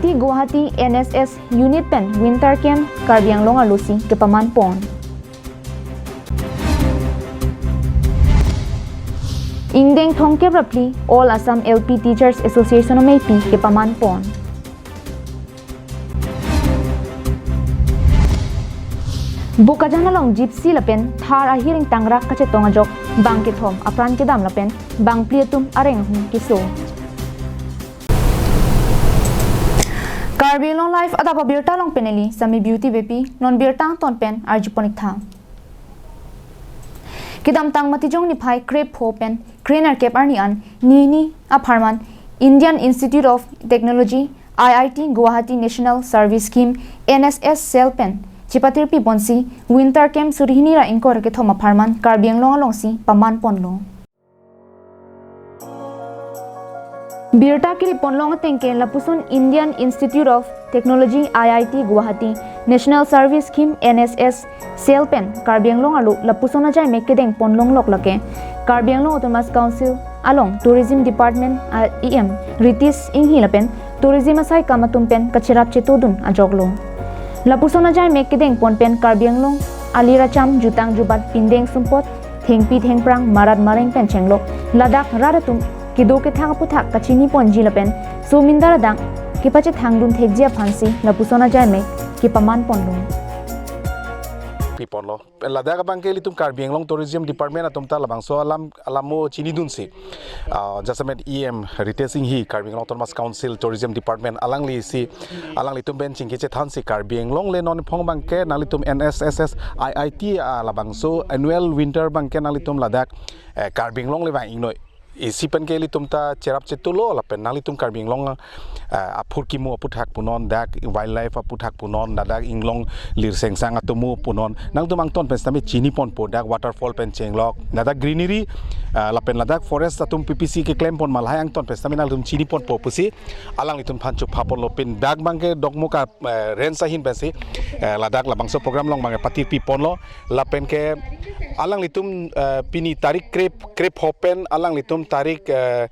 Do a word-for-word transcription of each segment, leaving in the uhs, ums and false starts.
T Guwahati N S S Unit pen Winter Camp Karbi Anglong arlosi kepaman pon. Ingdeng thomkep ra phli All Assam L P Teachers Association ameipi kepaman pon. Bokajan along Gypsy lapen Thar ahiring tangrak kachetong ajok bang kethom apran kedam lapen bang phli atum areng ahum keso. Karbi Anglong Live adap abirta along pen neli Sami Beauty Beypi, non birta angton pen arjupon ik tha. Kedamtang Matijong niphai krepho pen krenerkep arni an nini apharman Indian Institute of Technology, I I T Guwahati National Service Scheme, N S S Cell pen chepatirpi ponsi Winter Camp suri hini ra ingkoi ra kethom apharman Karbi Anglong alongsi paman ponlo. Birta kiri ponlong ateng ke lapuson Indian Institute of Technology, I I T Guwahati, National Service Scheme, N S S Cell pen Karbi Anglong arlo lapuson ajai mek kedeng ponlong lok lake Karbi Anglong Autonomous Council along Tourism Department a E M Ritesh Enghi lapen Tourism asai kam atum pen kacherap chetodun ajok lo. Lapuson ajai mek kedeng pon pen Karbi Anglong ali racham jutang jubat pindeng sumpot thengpi thengphrang marat mareng pen chenglok ladak rat atum kedo kethang aphuthak kachini ponji lapen somindar adang kepachethangdun thekji aphansi lapuson ajai mek kepaman ponlo. Pi ponlo. Ladak abang ke ilitum Karbi Anglong Tourism Department atum ta labangso alam alamo chinidunsi. Ah, jasemet E M Ritesh Enghi, Karbi Anglong Autonomous Council Tourism Department, alanglisi alanglitum pen chingki chethansi Karbi Anglong le non iphong abang ke nanglitum N S S S I I T, ah, labangso annual winter abang ke nanglitum ladak, eh, Karbi Anglong le vang ingnoi. Isi pen ke ilitum ta cherap chetulo lapen nanglitum Karbi Anglong, eh, aphurkimo aphuthak punon, dak wildlife aphuthak punon, ladak inglong lirsengsang atomo punon. Nangtum angton pen sitame chini ponpo, dak waterfall pen chenglok, ladak greenery, eh, lapen ladak forest atum P P C keklem pon ma lahai angton pen sitame nangtum chini ponpo pusi alanglitum aphan chupha ponlo. Pin dak abang ke Dokmoka, eh, range ahin pensi, eh, ladak labangso program along abang patirpi ponlo. Lapen ke alanglitum, eh, pini tarik kre, krepho pen alanglitum tarik, eh,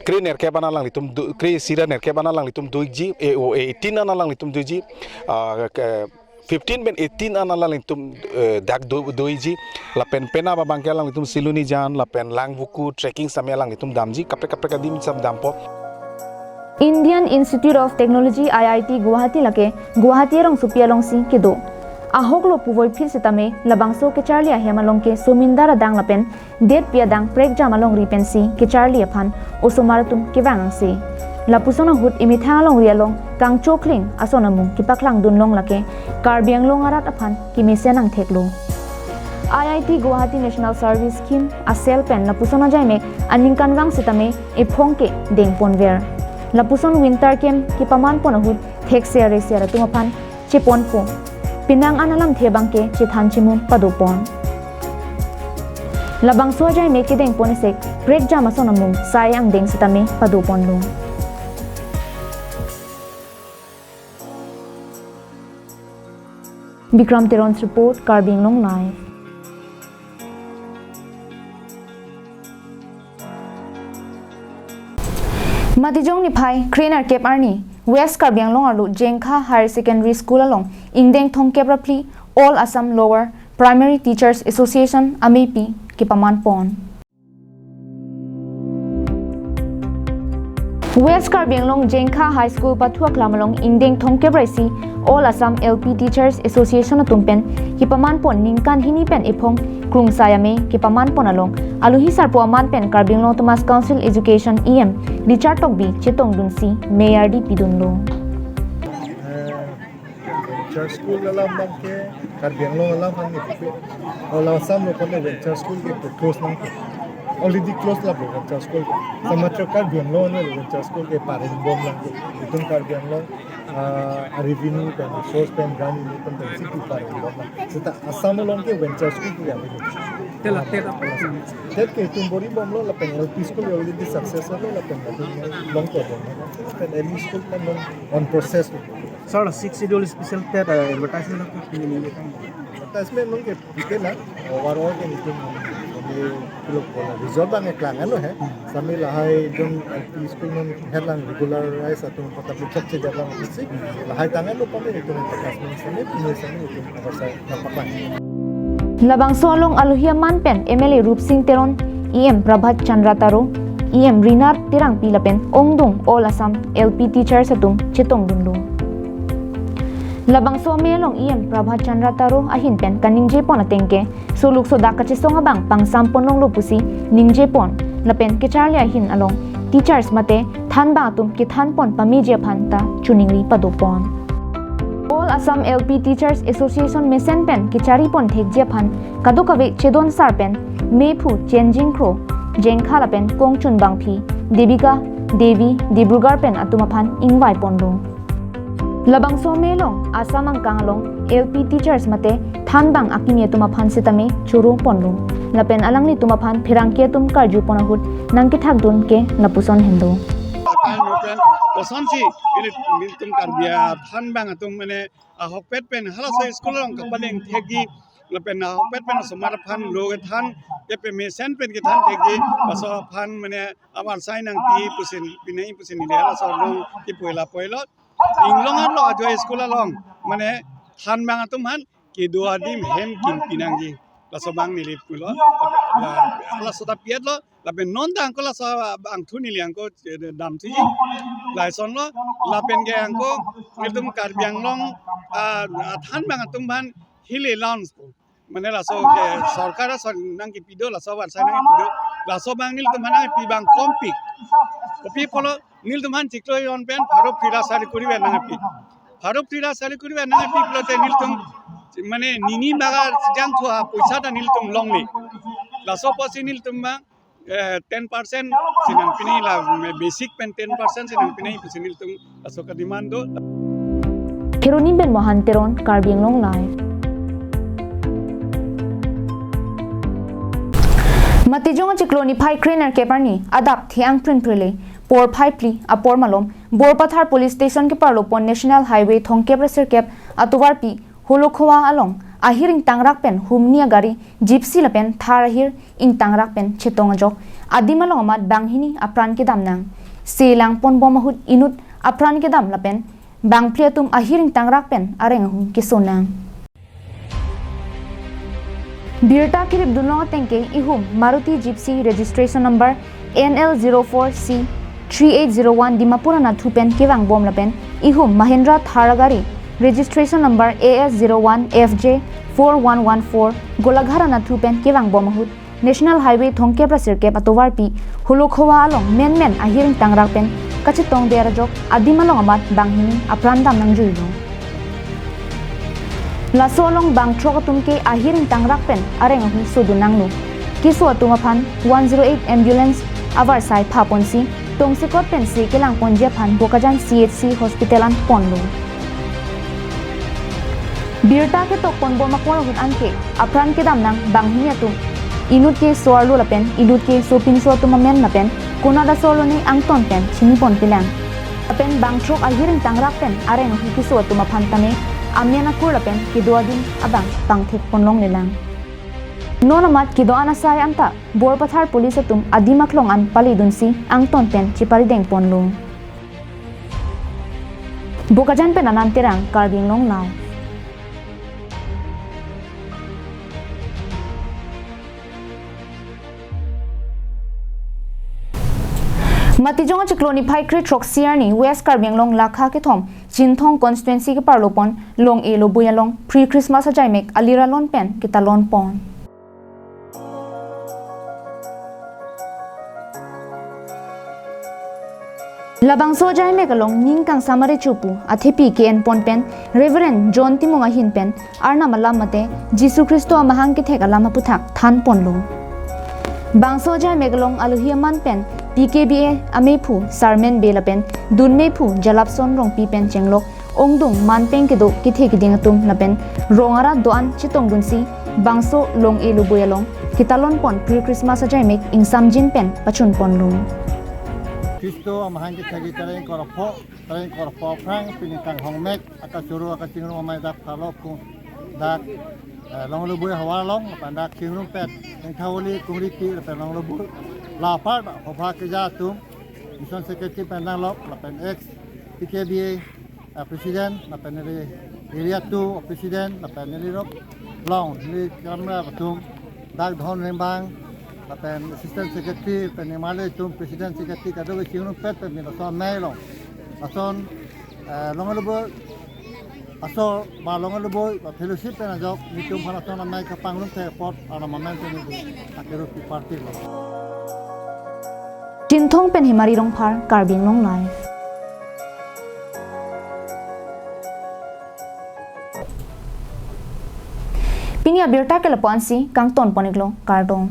krenerkep an alanglitum do, kre isi ra nerkep an alanglitum doikji, eh, o, eh, eighteen an alanglitum doikji, ah, ke, fifteen pen eighteen an alanglitum, eh, dak do, doikji, lapen penap abang ke alanglitum Silonijan, lapen Langvoku trekking sitame alanglitum damji, kaprek kaprek adim sitame dampo. Indian Institute of Technology, I I T Guwahati lake Guwahati arongsopi alongsi kedo. Ahok lo puvoiphit sitame labangso kecharli ahem along ke somindar adang lapen detpi adang prekjam alongri pensi kecharli aphan osomar atum kevang angse. Lapuson ahut emethang alongri along kangchokling ason amung kepaklangdun long lake Karbi Anglong arat aphan kemesen angthek lo. I I T Guwahati National Service Scheme a cell pen lapuson ajai mek aningkanvang sitame ephong ke deng ponver. Lapuson winter camp kepaman pon ahut thekser reser atum aphan cheponpo. Penang an alamthe abang ke chethan chimum pado pon. Labangso ajai mek kedeng pon isek prekjam ason amung sai angdeng sitame pado ponlo. Bikram Teron's report, Karbi Anglong Live. Matijong niphai krenerkep arni West Karbi Anglong arlo Jengkha Higher Secondary School along ingdeng thomkep ra phli All Assam Lower Primary Teachers Association ameipi kepaman pon. West Karbi Anglong Jengkha High School pathu aklam along ingdeng thomkep ra isi All Assam L P Teachers Association atum pen kepaman pon ningkan hini pen ephong krungsai amei kepaman pon along aluhi sarpo aman pen Karbi Anglong Autonomous Council Education E M Richard Tokbi chetongdunsi mei ardi pidunlo. Venture School alam abang ke Karbi Anglong alam abang ke, All Assam lo kone Venture School ke close nangpo. Already close la Venture School. Samatra Karbi Anglong lo Venture School ke pareng bom nangpo. Itum Karbi Anglong, ah, revenue pen, resource pen, gan ini pen, pen situ pareng bom nang. Seta Assam along ke Venture School ke ya. Tela, tela. Tet ke itum bor-i bomlo lapen L P school already success lo lapen longpo bomlo. Lapen M E school pen long on process lo. Sir, Sixth Schedule special tet, uh, advertisement lo. Advertisement long ke detail la, overall ke itum Ini kuluk bola result abang eklang anu he. Sami lahai dun L P school non helang regularize atum pakat luchak cheja abang isi. Lahai tangan lo pame itu advertisement sami punya sami itu abar sai nampak lang. Labangso along alohi aman pen M L A Rupsing Teron, E M Prabhat Chandra Taro, E M Rinar Terangpi lapen ongdung All Assam L P teachers atum chetongdunlo. Labangso amei along E M Prabhat Chandra Taro ahin pen kaningje pon ateng ke, soluk sodak kachesong abang pangsam ponlonglo pusi ningje pon, lapen kecharli ahin along teachers mate thanbang atum kethan pon pameji aphan ta choningri pado pon. All Assam L P Teachers Association mesen pen kechari pon thekji aphan kadokave chedon sar pen mephu Chenjing Kro, Jengkha lapen Kongchun Bangphi, Debika Devi, Dibrugarh pen atum aphan ingvai ponlo. Labangso amei along Assam angkang along L P teachers mate thanbang akimi atum aphan sitame choro ponlo. Lapen alanglitum aphan pherangke atum karju pon ahut nangkethakdun ke lapuson henlo. Akan pen kosonsi ili nelitum Karbi athanbang atum mane ahokpet pen halaso school along kapaleng thekji lapen ahokpet pen asomar aphan lo kethan kepe mesen pen kethan thekji laso aphan mane abar sai nangpi pusi pinai pusi neli halaso along kipu la poilo. Inglong arlo ajo school along mane thanbang atum aphan kedo adim hem kimpi nangji. Laso abang neli pulo. La, laso ta pi-etlo. Lapen non ta angko laso abang thu neli angko, eh, damthuji. Lason lo. Lapen ke angko nelitum Karbi Anglong, ah, thanbang atum aphan hill allowance pu. Mane laso ke sorkar ason nangkipi do, laso abar sai nangkipi do. Laso abang nelitum aphan nangkipi abang kompik. Kopi pulo nelitum aphan chiklo jon pen pharo phira sari kuri pen nangkipi. Pharo phira sari kuri pen nangkipi pulote nelitum mane nini baga jangthu apoisa ta nelitum longle. Laso apotsi nelitum abang, eh, ten percent si nangpinai la, me basic pen ten percent si nangpinai pusi nelitum laso kademand do. Kheroni pen Mohan Teron, Karbi Anglong Live. Matijong achiklo niphai krenerkep arni adap the-ang prinprile porphai phli apor malom Borpathar Police Station keparlo pon National Highway thomkep ra sirkep atovarpi Holokhowa along ahir ingtangrak pen humni agari Gypsy lapen Thar ahir ingtangrak pen chetong ajok adim along amat banghini apran kedam nang. Selang ponbom ahut inut apran kedam lapen bangphli atum ahir ingtangrak pen areng ahum keso nang. Birta kirip dunlong ateng ke ihum Maruti Gypsy registration number N L zero four C three eight zero one Dimapur anatthu pen kevangbom lapen ihum Mahindra Thar agari registration number A S zero one F J four one one four Golaghat anatthu pen kevangbom ahut National Highway thomkep ra sirkep atovarpi Holokhowa along menmen ahir ingtangrak pen kachetong der ajok adim along amat banghini apran dam nangjuilo. Laso along bangthrok atum ke ahir ingtangrak pen areng ahum sodun nanglo. Keso atum aphan one zero eight ambulance abar sai phaponsi tongsekot pensi kelang ponji aphan Bokajan C H C hospital an ponlo. Birta ketok ponbom akor ahut anke apran kedam nang banghini atum inut keso arlo lapen inut keso pinso atum amen lapen konat aso arlo ne angton pen chini ponpelang. Lapen bangthrok ahir ingtangrak pen areng ahum keso atum aphan tame amen akur lapen kedo adim abang pangthek ponlonglelang. Non amat kedo-an asai anta Borpathar Police atum adim aklong an paledunsi angton pen cheparideng ponlo. Bokajan pen Anand Terang, Karbi Anglong Live. Matijong achiklo niphai kre throksi arni West Karbi Anglong lakha kethom Chinthong constituency keparlo pon Long-e Lobui along pre-Christmas ajaimek aliralon pen ketalon pon. Labangso ajaimek along ning kangsam arecho pu athepi ke-en pon pen Reverend John Timung ahin pen Arnam alam mate Jisu Khristo amahang kethek alam aputhak than ponlo. Bangso ajaimek along alohi aman pen P K B A amephu Sarmen Bey lapen dunmephu Jalapson Rongpi pen chenglok ongdung manpeng kedo kethe keding atum lapen rong arat do-an chetongdunsi bangso Long-e Lobui along ketalon pon pre-Christmas ajaimek ingsamjin pen pachun ponlo. Khristo amahang kethek tareng korpho, tareng korpho aphrang pini kanghongmek akachoro akachingrum amei dak talo kung dak eh, Longloboi havar along, lapen dak chingrumpet Nengthawli, Kungripi, lapen Longloboi, la apar dak Hobha Keja atum, Mission Secretary pen danglok, lapen ex T K B A, eh, President, lapen neli Area two President, lapen neli rok long, neli kamra atum, dak Dhon Ringbang, lapen Assistant Secretary, pen Nimale atum President Secretary, kadokave chingrumpet pen neli lason amei along. Lason, eh, Longloboi asor ba Longloboi ba fellowship pen ajok nelitum aphan lason amei kapangrum thek apot arnam amen pen nelitum akerup party lo. Chinthong pen Himari Rongphar, Karbi Anglong Live. Pini abirta ke lapu-ansi kangton pon-iklo, kardom.